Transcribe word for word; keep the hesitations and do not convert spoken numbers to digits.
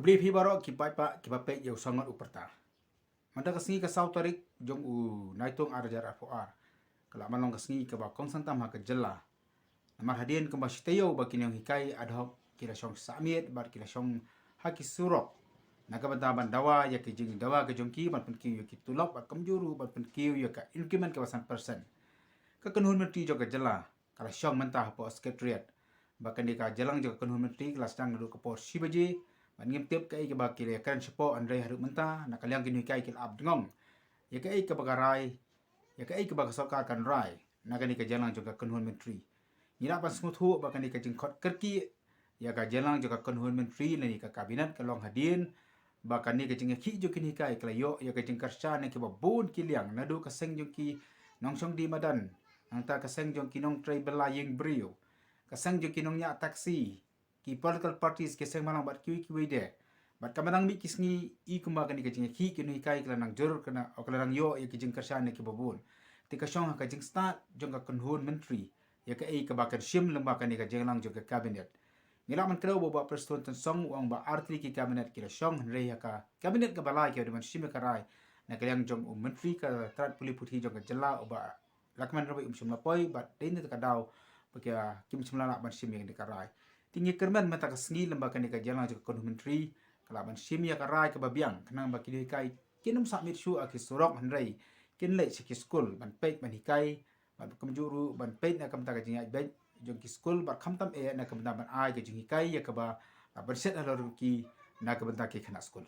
Phi baroh ki paidbah kiba peit ïa u Sangot U Pyrta. Mynta ka sngi ka saw tarik jong u Naitung ar hajar arphew ar ka la ban long ka sngi kaba kongsan tam ha ka jylla. Namar hadien kumba shi taïew ba ki nonghikai ad hoc ki la shong sah miet bad ki la shong ha ki surok na ka bynta ban dawa ïa ki jingdawa ka jong ki, ban pynkiew ïa ki tulop bad kumjuh ruh ban pynkiew ïa ka increment kaba san percent. Ka kynhun myntri jong ka jylla ka la shong mynta hapoh Secretariat. Ba kane ka jingïalang jong ka kynhun myntri ka la sdang naduh ka por shi baje bad ngim tip kaei kaba ki la ïakren shapoh, hynrei haduh mynta na ka liang ki nonghikai ki la ap dngong ïa kaei kaba ka rai, ïa kaei kaba ka sorkar kan rai na kane ka jingïalang jong ka kynhun myntri. Ngi lah ban sngewthuh ba kane ka jingkhot kyrkieh ïa ka jingïalang jong ka kynhun myntri lane ka cabinet ka long hadien ba kane ka jingïakhih jong ki nonghikai ka la ïoh ïa ka jingkyrshan na kiba bun ki liang, naduh ka seng jong ki nongshong dih madan, nangta ka seng jong ki nongtrei bylla ïing briew, ka seng jong ki nongñiah taxi, ki political parties, ki seng bhalang bad kiwei kiwei de. Bad ka mynta mynmiet ki sngi i kumba kane ka jingïakhih ki nonghikai ka la nang jur, ka la nang ïoh ïa ki jingkyrshan na kiba bun. Te ka shong ha ka jingstad jong ka kynhun myntri ïa kaei kaba kan shim lyngba kane ka jingïalang jong ka cabinet. Ngi lah ban kdew ba u Bah Prestone Tynsong u ong ba artylli ki cabinet ki la shong, hynrei ha ka cabinet kaba lai ki la dei ban shim ïa ka rai na ka liang jong u Myntri ka tnad pule puthi jong ka jylla, u Bah Lahkmen Rymbui, um shym la poi bad dei na kata ka daw ba ki, kim shym la lah ban shim ïa kane ka rai. Te ngi kyrmen mynta ka sngi lyngba kane ka jingïalang jong ka kynhun myntri ka lah ban shim ïa ka rai kaba biang khnang ba ki nonghikai kin ym sah miet shuh ha ki surok, hynrei kin leit sha ki skul ban peit ban hikai bad kumjuh ruh ban peit na ka bynta ka jingïaid beit jong ki skul bad khamtam eh na ka bynta ban ai ka jinghikai ïa kaba lah ban shet halor ki na ka bynta ki khynnah skul.